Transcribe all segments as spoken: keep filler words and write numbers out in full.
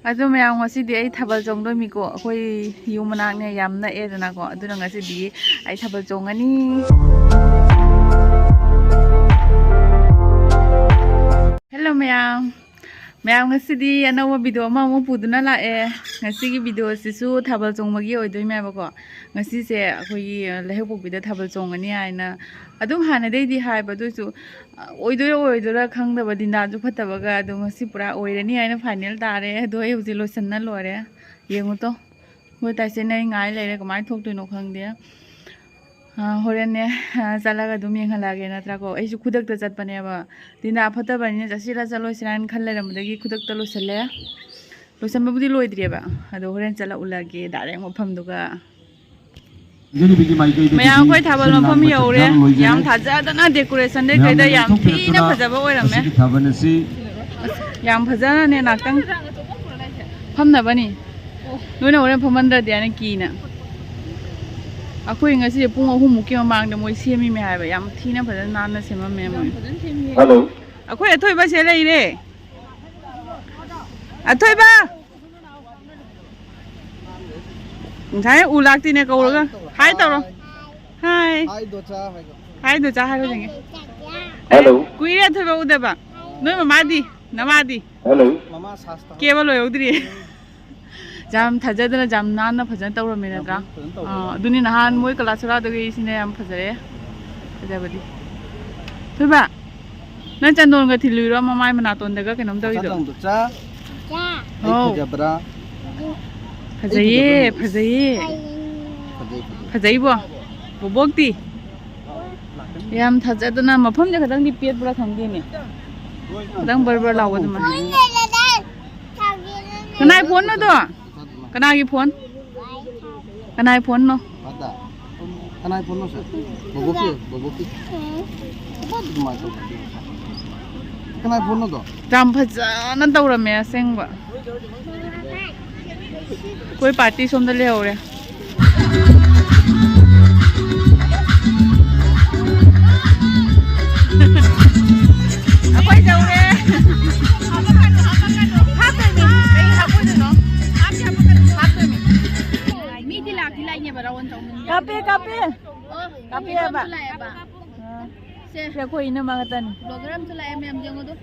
ꯑꯗꯣ ꯃꯌꯥꯝ, ꯉꯁꯤꯗꯤ ꯑꯩ ꯊꯥꯕꯜ ꯆꯣꯡꯗꯣꯏꯃꯤꯀꯣ꯫ ꯑꯩꯈꯣꯏ ꯌꯨꯝ ꯃꯅꯥꯛꯅꯦ, ꯌꯥꯝ ꯅꯛꯑꯦꯗꯅꯀꯣ꯫ ꯑꯗꯨꯅ ꯉꯁꯤꯗꯤ ꯑꯩ ꯊꯥꯕꯜ ꯆꯣꯡꯉꯅꯤ꯫ ꯍꯦꯜꯂꯣ ꯃꯌꯥꯝ꯫ ꯃꯌꯥꯝ, ꯉꯁꯤꯗꯤ ꯑꯅꯧꯕ ꯚꯤꯗꯤꯑꯣ ꯑꯃꯃꯨꯛ ꯄꯨꯗꯨꯅ ꯂꯥꯛꯑꯦ꯫ ꯉꯁꯤꯒꯤ ꯚꯤꯗꯤꯑꯣꯁꯤꯁꯨ ꯊꯥꯕꯜ ꯆꯣꯡꯕꯒꯤ ꯑꯣꯏꯗꯣꯏꯅꯦꯕꯀꯣ꯫ ꯉꯁꯤꯁꯦ ꯑꯩꯈꯣꯏꯒꯤ ꯂꯩꯍꯧꯄꯣꯛꯄꯤꯗ ꯊꯥꯕꯜ ꯆꯣꯡꯒꯅꯤ ꯍꯥꯏꯅ ꯑꯗꯨꯝ ꯍꯥꯟꯅꯗꯩꯗꯤ ꯍꯥꯏꯕ, ꯑꯗꯨ ꯑꯣꯏꯁꯨ ꯑꯣꯏꯗꯣꯏꯔꯥ ꯑꯣꯏꯔꯣꯏꯗꯣꯏꯔꯥ ꯈꯪꯗꯕ, ꯗꯤꯅꯥꯁꯨ ꯐꯠꯇꯕꯒ꯫ ꯑꯗꯣ ꯉꯁꯤ ꯄꯨꯔꯥ ꯑꯣꯏꯔꯅꯤ ꯍꯥꯏꯅ ꯐꯥꯏꯅꯦꯜ ꯇꯥꯔꯦ꯫ ꯑꯗꯣ ꯑꯩ ꯍꯧꯖꯤꯛ ꯂꯣꯏꯁꯟꯅ ꯂꯣꯏꯔꯦ꯫ ꯌꯦꯡꯉꯨ ꯇꯣ, ꯃꯣꯏ ꯇꯥꯏꯁꯦ ꯅ ꯑꯩ ꯉꯥꯏ ꯂꯩꯔꯦ, ꯀꯃꯥꯏꯅ ꯊꯣꯛꯇꯣꯏꯅꯣ ꯈꯪꯗꯦ꯫ ꯑꯥ, ꯍꯣꯔꯦꯟꯅꯦ, ꯑꯥ, ꯆꯠꯂꯒ ꯑꯗꯨꯝ ꯌꯦꯡꯍꯜꯂꯛꯑꯒꯦ ꯅꯠꯇ꯭ꯔꯥꯀꯣ? ꯑꯩꯁꯨ ꯈꯨꯗꯛꯇ ꯆꯠꯄꯅꯦꯕ꯫ ꯗꯤꯅꯥ ꯐꯠꯇꯕꯅꯤꯅ ꯆꯠꯁꯤꯔꯥ ꯆꯠꯂꯣꯏꯁꯤꯔꯥ ꯍꯥꯏꯅ ꯈꯜ ꯂꯩꯔꯝꯕꯗꯒꯤ ꯈꯨꯗꯛꯇ ꯂꯣꯏꯁꯜꯂꯦ꯫ ꯂꯣꯏꯁꯟꯕꯕꯨꯗꯤ ꯂꯣꯏꯗ꯭ꯔꯤꯑꯕ, ꯑꯗꯣ ꯍꯣꯔꯦꯟ ꯆꯠꯂ ꯎꯠꯂꯛꯑꯒꯦ ꯗꯥꯏꯔꯦꯛ ꯃꯐꯝꯗꯨꯒ꯫ ꯃꯌꯥꯝ, ꯑꯩꯈꯣꯏ ꯊꯥꯕꯜ ꯃꯐꯝ ꯌꯧꯔꯦ꯫ ꯌꯥꯝ ꯊꯥꯖꯗꯅ ꯗꯦꯀꯣꯔꯦꯁꯟꯗꯩ ꯀꯩꯗ ꯌꯥꯝ ꯊꯤꯅ ꯐꯖꯕ ꯑꯣꯏꯔꯝꯃꯦ꯫ ꯌꯥꯝ ꯐꯖꯅꯅꯦ ꯉꯥꯛꯇꯪ ꯐꯝꯅꯕꯅꯤ꯫ ꯅꯣꯏꯅ ꯍꯣꯔꯦꯟ ꯐꯝꯍꯟꯗ꯭ꯔꯗꯤ ꯍꯥꯏꯅ ꯀꯤꯅ꯫ ꯑꯩꯈꯣꯏ ꯉꯁꯤꯁꯦ ꯄꯨꯡ ꯑꯍꯨꯝꯃꯨꯛꯀꯤ ꯃꯃꯥꯡꯗ ꯃꯣꯏ ꯁꯦꯝꯃꯤꯃꯦ ꯍꯥꯏꯕ꯫ ꯌꯥꯝ ꯊꯤꯅ ꯐꯖꯅ ꯅꯥꯟꯅ ꯁꯦꯝꯃꯝꯃꯦ ꯃꯣꯏ꯫ ꯍꯜꯂꯣ꯫ ꯑꯩꯈꯣꯏ ꯑꯊꯣꯏꯕꯁꯦ ꯂꯩꯔꯦ꯫ ꯑꯊꯣꯏꯕ! ꯉꯁꯥꯏ ꯎ ꯂꯥꯛꯇꯤꯅꯦ ꯀꯧꯔꯒ꯫ ꯍꯥꯏ ꯇꯧꯔꯣ꯫ ꯍꯥꯏ꯫ ꯍꯥꯏ ꯗꯣꯆꯥ ꯍꯥꯏꯒꯣ꯫ ꯍꯥꯏ ꯗꯣꯆꯥ ꯍꯥꯏꯒꯣ ꯆꯪꯉꯦ꯫ ꯍꯜꯂꯣ꯫ ꯀꯨꯏꯔꯦ ꯑꯊꯣꯏꯕ ꯎꯗꯕ꯫ ꯅꯣꯏ ꯃꯃꯥꯗꯤ? ꯅꯃꯥꯗꯤ? ꯍꯜꯂꯣ꯫ ꯃꯃꯥ ꯁꯥꯁ ꯇꯧ꯫ ꯀꯦꯕ ꯂꯣꯏꯍꯧꯗ꯭ꯔꯤ꯫ ꯌꯥꯝ ꯊꯥꯖꯗꯅ ꯌꯥꯝ ꯅꯥꯟꯅ ꯐꯖꯅ ꯇꯧꯔꯝꯃꯦ ꯅꯠꯇ꯭ꯔꯥ? ꯐꯖꯅ ꯇꯧꯔꯝꯃꯦ꯫ ꯑꯥ, ꯑꯗꯨꯅꯤ ꯅꯍꯥꯟ ꯃꯣꯏ ꯀꯂꯥꯁꯨꯔꯥꯗꯒꯤ ꯁꯤꯅ ꯌꯥꯝ ꯐꯖꯔꯦ꯫ ꯐꯖꯕꯗꯤ꯫ ꯊꯣꯏꯕ, ꯅꯪ ꯆꯟꯗꯣꯟꯒ ꯊꯤꯜꯂꯨꯏꯔꯣ ꯃꯃꯥꯏ ꯃꯅꯥꯇꯣꯟꯗꯒ ꯀꯩꯅꯣꯝ ꯇꯧꯔꯤꯗꯣ? ꯆꯟꯗꯣꯟꯗꯣ ꯆꯥ꯫ ꯑꯩ ꯍꯥꯎ꯫ ꯐꯖꯕ꯭ꯔꯥ? ꯐꯖꯩꯌꯦ, ꯑꯩ ꯐꯖꯕ꯭ꯔꯥ? ꯐꯖꯩꯌꯦ꯫ ꯐꯖꯩ, ꯐꯖꯩ꯫ ꯐꯖꯩꯕꯣ? ꯕꯣꯕꯣꯛꯇꯤ? ꯌꯥꯝ ꯊꯥꯖꯗꯅ ꯃꯐꯝꯁꯦ ꯈꯤꯇꯪꯗꯤ ꯄꯦꯠꯄ꯭ꯔꯥ ꯈꯪꯗꯦꯅꯦ꯫ ꯈꯤꯇꯪ ꯕꯔ ꯕꯔ ꯂꯥꯎꯕ ꯑꯗꯨꯃꯥꯏꯅ꯫ ꯀꯅꯥꯏ ꯐꯣꯟꯅꯣꯗꯣ? ꯀꯅꯥꯒꯤ ꯐꯣꯟ? ꯀꯅꯥꯏ ꯐꯣꯟꯅꯣ? ꯀꯅꯥꯏ ꯐꯣꯟꯅꯣ ꯁꯦ? ꯕꯣꯕꯣꯛꯀꯤ, ꯕꯣꯕꯣꯛꯀꯤ꯫ ꯑꯗꯨꯃꯥꯏꯅ ꯇꯧꯕ꯫ ꯀꯅꯥꯏ ꯐꯣꯟꯅꯣꯗꯣ? ꯌꯥꯝ ꯐꯖꯅ ꯇꯧꯔꯝꯃꯦ ꯑꯁꯦꯡꯕ꯫ ꯑꯩꯈꯣꯏ ꯄꯥꯔꯇꯤ ꯁꯣꯝꯗ ꯂꯩꯍꯧꯔꯦ꯫ ꯑꯩꯈꯣꯏ ꯌꯧꯔꯦ꯫ ꯍꯥꯞꯇꯣꯏꯅꯦ꯫ ꯑꯩ ꯍꯥꯞꯄꯣꯏ꯫ ꯀꯥꯞꯄꯦ, ꯀꯥꯞꯄꯦ꯫ ꯑꯣ, ꯀꯥꯞꯄꯦ ꯍꯥꯏꯕ꯫ ꯂꯥꯛꯑꯦꯕ꯫ ꯑꯥ꯫ ꯁꯦ꯫ ꯁꯤ ꯑꯩꯈꯣꯏ ꯏꯅꯝꯃ ꯈꯛꯇꯅꯤ꯫ Vlogger ꯑꯃꯁꯨ ꯂꯥꯛꯑꯦ, ꯃꯌꯥꯝ ꯌꯦꯡꯉꯨꯗꯣ꯫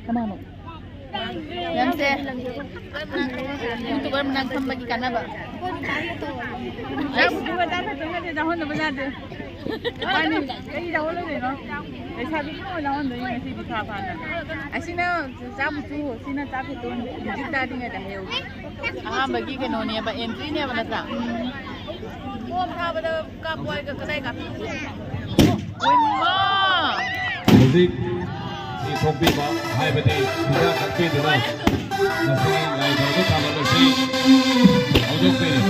ꯀꯅꯥꯅꯣ? ꯃꯌꯥꯝꯁꯦ꯫ YouTuber ꯃꯅꯥꯛ ꯐꯝꯕꯒꯤ ꯀꯥꯟꯅꯕ꯫ ꯆꯥꯛ ꯄꯨꯊꯣꯛꯑꯒ ꯆꯥꯛ ꯈꯛꯇꯪ ꯅꯠꯇꯦ ꯆꯥꯍꯣꯟꯗꯕ ꯌꯥꯗꯦ꯫ ꯃꯥꯅꯤ, ꯀꯔꯤ ꯆꯥꯍꯣꯜꯂꯣꯏꯗꯣꯏꯅꯣ? ꯂꯩꯁꯥꯕꯤ ꯑꯃ ꯆꯥꯍꯣꯟꯗꯣꯏꯅꯤ ꯉꯁꯤꯗꯤ ꯐꯥ ꯐꯥꯅ꯫ ꯑꯁꯤꯅ ꯆꯥꯛ ꯄꯨꯊꯣꯛꯑꯣ, ꯁꯤꯅ ꯆꯥꯛ ꯄꯨꯊꯣꯛꯑꯣ꯫ ꯍꯧꯖꯤꯛ ꯇꯥꯔꯤꯉꯩꯗ ꯍꯥꯏꯍꯧꯒꯦ꯫ ꯑꯍꯥꯟꯕꯒꯤ ꯀꯩꯅꯣꯅꯦꯕ, entryꯅꯦꯕ ꯅꯠꯇ꯭ꯔꯥ? ꯕꯣꯝ ꯊꯥꯕꯗ ꯀꯥꯞꯄꯣ ꯍꯥꯏꯒ ꯀꯗꯥꯏ ꯀꯥꯞꯄꯤ? ꯍꯧꯖꯤꯛ ꯏꯊꯣꯛꯄꯤꯕ ꯍꯥꯏꯕꯗꯤ ꯍꯤꯗꯥꯛ ꯀꯛꯄꯤꯗꯨꯅ ꯉꯁꯤꯒꯤ ꯂꯥꯏ ꯈꯨꯔꯨꯝꯕ ꯊꯥꯕꯜ ꯑꯁꯤ ꯍꯧꯗꯣꯛꯄꯤꯔꯤ꯫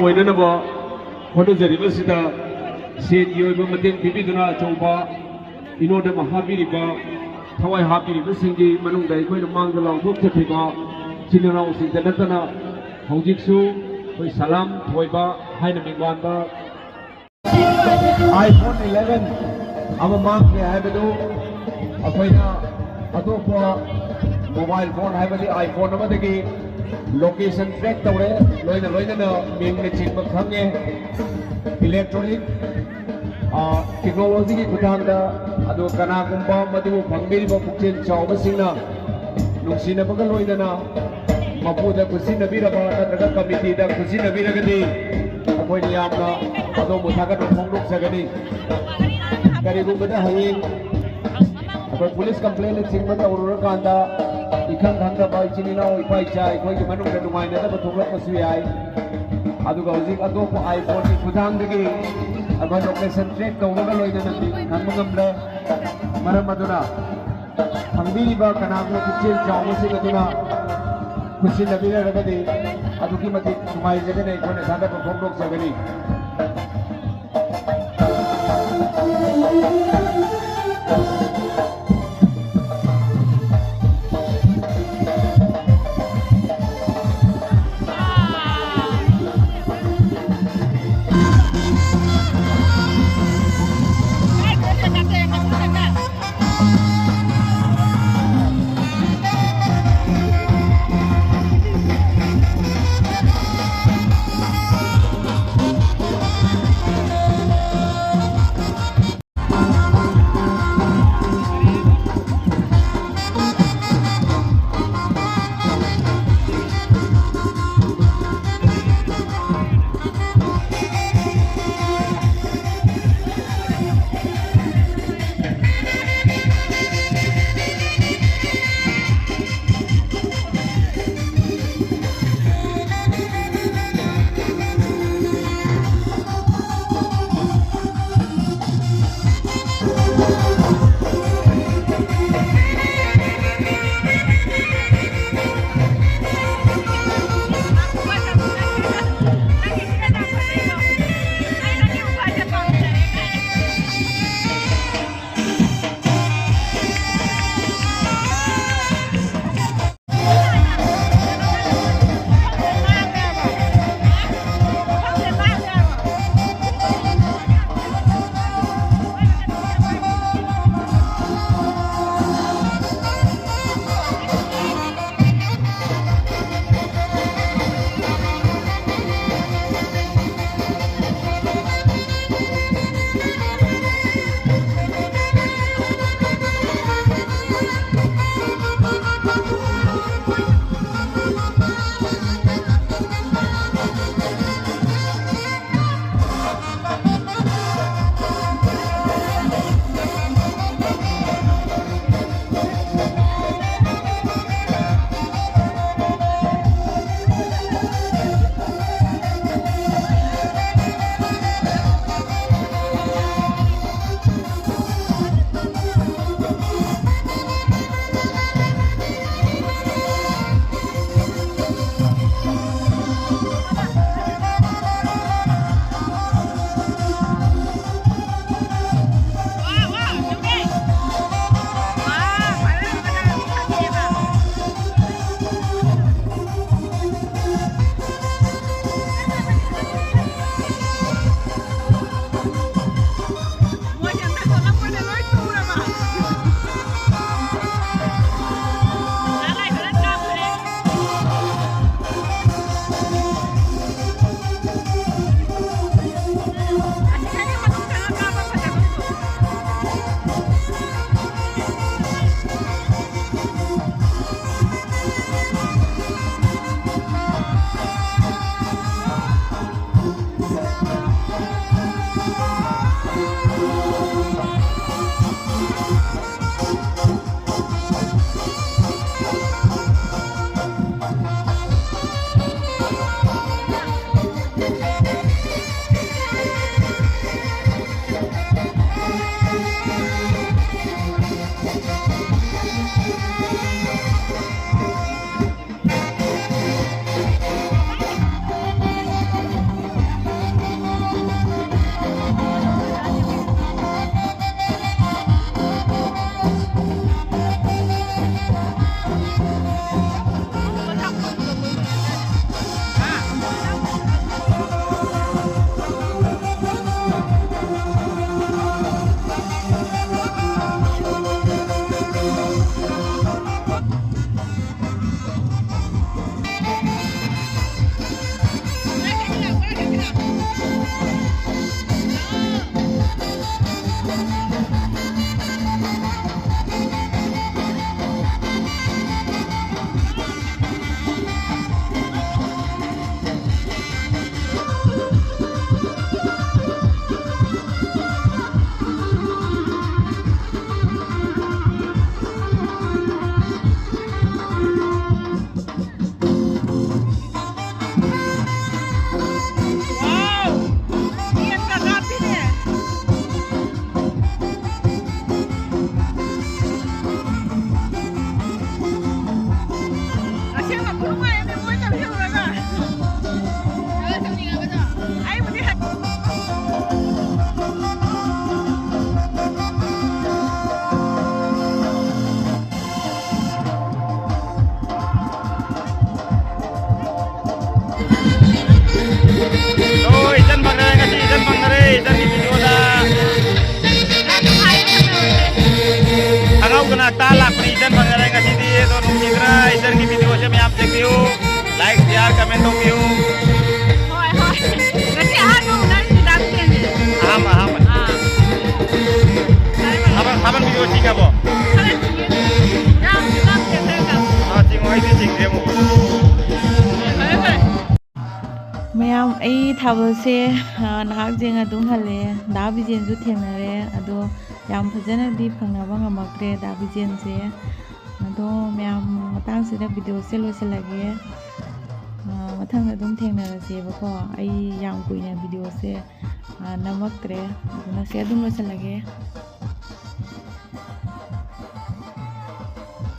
ꯑꯣꯏꯅꯅꯕ ꯍꯣꯠꯅꯖꯔꯤꯕꯁꯤꯗ ꯁꯦꯟꯒꯤ ꯑꯣꯏꯕ ꯃꯇꯦꯡ ꯄꯤꯕꯤꯗꯨꯅ ꯑꯆꯧꯕ ꯏꯅꯣꯠ ꯑꯃ ꯍꯥꯞꯄꯤꯔꯤꯕ, ꯊꯋꯥꯏ ꯍꯥꯞꯄꯤꯔꯤꯕꯁꯤꯡꯒꯤ ꯃꯅꯨꯡꯗ ꯑꯩꯈꯣꯏꯅ ꯃꯥꯡꯗ ꯂꯥꯎꯊꯣꯛꯆꯈꯤꯕ ꯏꯆꯤꯜ ꯏꯅꯥꯎꯁꯤꯡꯗ ꯅꯠꯇꯅ ꯍꯧꯖꯤꯛꯁꯨ ꯑꯩꯈꯣꯏ ꯁꯂꯥꯝ ꯊꯣꯏꯕ ꯍꯥꯏꯅ ꯃꯤꯡ ꯄꯥꯟꯕ iPhone eleven ꯑꯃ ꯃꯥꯡꯈ꯭ꯔꯦ ꯍꯥꯏꯕꯗꯨ ꯑꯩꯈꯣꯏꯅ ꯑꯇꯣꯞꯄ mobile phone, ꯍꯥꯏꯕꯗꯤ iPhone ꯑꯃꯗꯒꯤ location track ꯇꯧꯔꯦ, ꯂꯣꯏꯅ ꯂꯣꯏꯅꯅ ꯃꯤꯡꯅꯆꯤꯡꯕ ꯈꯪꯉꯦ꯫ Electronic, ꯑ, technology ꯒꯤ ꯈꯨꯠꯊꯥꯡꯗ꯫ ꯑꯗꯨ ꯀꯅꯥꯒꯨꯝꯕ ꯃꯗꯨꯕꯨ ꯐꯪꯕꯤꯔꯤꯕ ꯄꯨꯛꯆꯦꯜ ꯆꯥꯎꯕꯁꯤꯡꯅ ꯅꯨꯡꯁꯤꯅꯕꯒ ꯂꯣꯏꯅꯅ ꯃꯄꯨꯗ ꯈꯨꯠꯁꯤꯟꯅꯕꯤꯔꯕ ꯅꯠꯇ꯭ꯔꯒ committee ꯗ ꯈꯨꯠꯁꯤꯟꯅꯕꯤꯔꯒꯗꯤ ꯑꯩꯈꯣꯏꯅ ꯌꯥꯝꯅ ꯑꯗꯣꯝꯕꯨ ꯊꯥꯒꯠꯄ ꯐꯣꯡꯗꯣꯛꯆꯒꯅꯤ꯫ ꯀꯔꯤꯒꯨꯝꯕꯗ ꯍꯌꯦꯡ ꯑꯩꯈꯣꯏ police complaint ꯅꯆꯤꯡꯕ ꯇꯧꯔꯨꯔꯀꯥꯟꯗ ꯏꯈꯪ ꯈꯪꯗꯕ ꯏꯆꯤꯟ ꯏꯅꯥꯎ ꯏꯄꯥ ꯏꯆꯥ ꯑꯩꯈꯣꯏꯒꯤ ꯃꯅꯨꯡꯗ ꯅꯨꯡꯉꯥꯏꯅꯗꯕ ꯊꯣꯛꯂꯛꯄꯁꯨ ꯌꯥꯏ꯫ ꯑꯗꯨꯒ ꯍꯧꯖꯤꯛ ꯑꯇꯣꯞꯄ iPhone ꯒꯤ ꯈꯨꯠꯊꯥꯡꯗꯒꯤ ꯑꯩꯈꯣꯏ location track ꯇꯧꯕꯒ ꯂꯣꯏꯅꯅ ꯃꯤꯡ ꯈꯪꯕ ꯉꯝꯂꯦ꯫ ꯃꯔꯝ ꯑꯗꯨꯅ ꯐꯪꯕꯤꯔꯤꯕ ꯀꯅꯥꯒꯨꯝꯕ ꯄꯨꯛꯆꯦꯜ ꯆꯥꯎꯕꯁꯤꯡ ꯑꯗꯨꯅ ꯈꯨꯠꯁꯤꯟꯅꯕꯤꯔꯒꯗꯤ ꯑꯗꯨꯛꯀꯤ ꯃꯇꯤꯛ ꯅꯨꯡꯉꯥꯏꯖꯒꯅꯤ, ꯑꯩꯈꯣꯏꯅ ꯊꯥꯒꯠꯄ ꯐꯣꯡꯗꯣꯛꯆꯒꯅꯤ꯫ ꯌꯥꯝ ꯅꯨꯡꯉꯥꯏꯌꯦ ꯃꯣꯏ ꯇꯧꯔꯤꯁꯦ ꯎꯔꯒ꯫ ꯑꯩꯕꯨꯗꯤ ꯍꯥꯏ- ꯑꯣ, ꯏꯆꯟ ꯐꯪꯅꯔꯦ, ꯉꯁꯤ ꯏꯆꯟ ꯐꯪꯅꯔꯦ, ꯏꯆꯟꯒꯤ ꯚꯤꯗꯤꯑꯣꯗ꯫ ꯈꯪꯍꯧꯗꯅ ꯇꯥ ꯂꯥꯛꯄꯅꯤ, ꯏꯆꯟ ꯐꯪꯅꯔꯦ ꯉꯁꯤꯗꯤ꯫ ꯑꯗꯣ ꯅꯨꯡꯁꯤꯗ꯭ꯔꯥ? ꯏꯆꯟꯒꯤ ꯚꯤꯗꯤꯑꯣꯁꯦ ꯃꯌꯥꯝ ꯆꯦꯛꯄꯤꯌꯨ, like, share, comment ꯇꯧꯕꯤꯌꯨ꯫ ꯍꯣꯏ, ꯍꯣꯏ꯫ ꯉꯁꯤ ꯑꯍꯥꯟꯕ ꯎꯅꯔꯤꯁꯤ ꯗꯥ ꯕꯤꯖꯦꯟꯁꯦ꯫ ꯑꯍꯥꯟꯕ, ꯑꯍꯥꯟꯕꯅꯤ꯫ ꯑꯥ꯫ ꯊꯥꯕꯜ, ꯊꯥꯕꯜ ꯚꯤꯗꯤꯑꯣ ꯆꯤꯡꯉꯕꯣ? ꯈꯔ ꯆꯤꯡꯉꯦ꯫ ꯌꯥꯝ ꯆꯤꯡꯉꯝꯗꯦ, ꯈꯔ ꯀꯥꯞꯄꯦ꯫ ꯑꯥ, ꯆꯤꯡꯉꯣ, ꯑꯩꯗꯤ ꯆꯤꯡꯗ꯭ꯔꯦ ꯑꯃꯨꯛ꯫ ꯐꯔꯦ, ꯐꯔꯦ꯫ ꯃꯌꯥꯝ, ꯑꯩ ꯊꯥꯕꯜꯁꯦ, ꯑ, ꯅꯍꯥꯛ ꯌꯦꯡ ꯑꯗꯨꯝ ꯍꯜꯂꯛꯑꯦ꯫ ꯗꯥ ꯕꯤꯖꯦꯟꯁꯨ ꯊꯦꯡꯅꯔꯦ, ꯑꯗꯣ ꯌꯥꯝ ꯐꯖꯅꯗꯤ ꯐꯪꯅꯕ ꯉꯝꯃꯛꯇ꯭ꯔꯦ ꯗꯥ ꯕꯤꯖꯦꯟꯁꯦ꯫ ꯑꯗꯣ ꯃꯌꯥꯝ, ꯃꯇꯥꯡꯁꯤꯗ ꯚꯤꯗꯤꯑꯣꯁꯦ ꯂꯣꯏꯁꯤꯜꯂꯒꯦ꯫ ꯑ, ꯃꯊꯪꯗ ꯑꯗꯨꯝ ꯊꯦꯡꯅꯔꯁꯦꯕꯀꯣ꯫ ꯑꯩ ꯌꯥꯝ ꯀꯨꯏꯅ ꯚꯤꯗꯤꯑꯣꯁꯦ, ꯑ, ꯅꯝꯃꯛꯇ꯭ꯔꯦ, ꯑꯗꯨꯅ ꯁꯤ ꯑꯗꯨꯝ ꯂꯣꯏꯁꯤꯜꯂꯒꯦ꯫